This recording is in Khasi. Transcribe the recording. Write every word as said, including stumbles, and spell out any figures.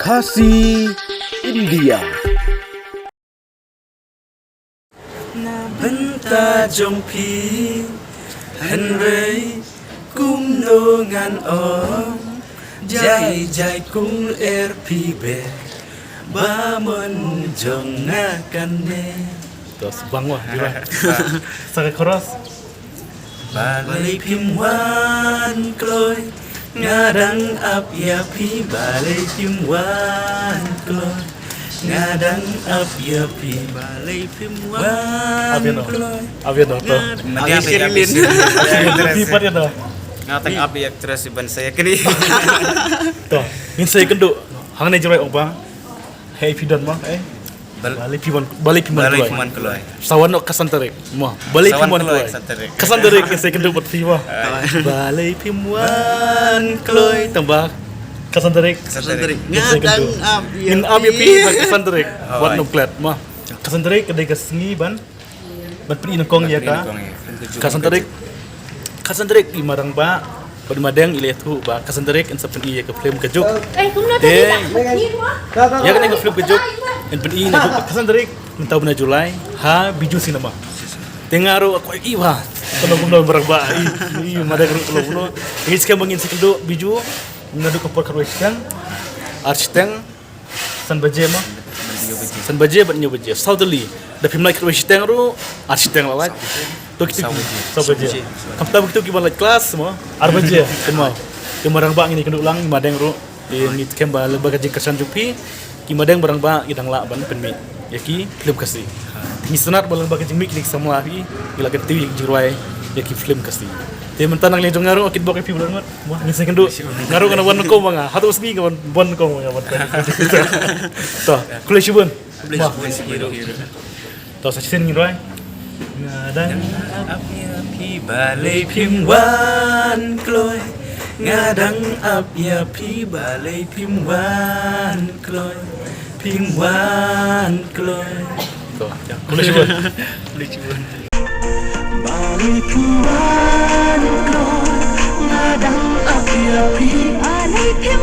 Khasi India. Na bynta jong phi, hynrei kumno ngan ong, jai jai kong er phi beit, ba mon jong nga kane. Tos bang wah, gila. Sa ka chorus. Balei phim wan kloi, nga dang ap ïa phi, balei phim wan kloi, nga dang ap ïa phi, balei phim wan kloi. Ap ïa no, to. Nga dang ap ïa phi. Ap ïa no, to. Ap ïa no. Nga dang ap ïa actress ban sa ïa kane. To, ngin sa ïakynduh hangne jroi ong ba. Hei phi don mo, eh. Bal- Balei phi wan, balei phi wan kloi. Balei phi wan kloi. Sa wan noh ka san tarik. Mo, balei phi wan kloi. Sa wan kloi ka san tarik. Ka san tarik, ngin sa ïakynduh bad phi mo. Ai. Balei phim wan kloi. Tang ba ka san tarik. Ka san tarik. Ngin sa ïakynduh. Nga dang ap ïa phi. Ngin ap ïa phi ha ka san tarik. Ai. Wat nang klet mo. Ka san tarik ka dei ka sngi ban, ban pyni nyngkong ïa ka. Ban pyni nyngkong ïa ka. Ka san tarik. Ka san tarik i ma rangbah bad i ma Deng i la ïathuh ba ka san tarik yn sa pyni ïa ka film Ka Juk. Eh, kumno tadi nak? Ïa kane ka film Ka Juk yn pyni na ka san tarik mynta u bnai July ha Bijou Cinema. Te nga ruh kwah i ba ka long kumno ma rangbah, i, i ma Deng ruh ka long kumno. Ngi skhem ba ngin sa ïakynduh Bijou naduh ka por khatwei shiteng, ar shiteng, san baje mo. San baje bad hynñiew baje. Saw tylli. Da phim lait khatwei shiteng ruh, ar shiteng la lait. To kito ki, saw baje. Saw baje. Khamtam kito ki ban lait klas mo, ar baje. Kumno. Te ma rangbah ngin ïakynduh lang, ma Deng ruh. Te ngi skhem ba lyngba ka jingkyrshan jong phi, ki ma Deng ma rangbah ki dang lah ban pynmih ïa ki film Khasi. Ngi sngewtynnat ba lyngba ka jingmih kine ki samla phi, ngi la kyntiew ïa ki jingrwai ïa ki film Khasi. Te mynta na ka liang jong nga ruh, kit bok ïa phi ba la ngut. Mo, ngin sa ïakynduh. Nga ruh ngan wan nyngkong ma nga. Haduh sngi ngan wan, wan nyngkong ma nga wan. To, khublei shibun. Khublei shibun. To, sa shisien ngin rwai. Nga dang ap ïa phi, balei phim wan kloi. Nga dang ap ïa phi, balei phim wan kloi. Phim wan kloi. To, khublei shibun. Khublei shibun. Balei phim wan kloi, nga dang ap ïa phi. Balei phim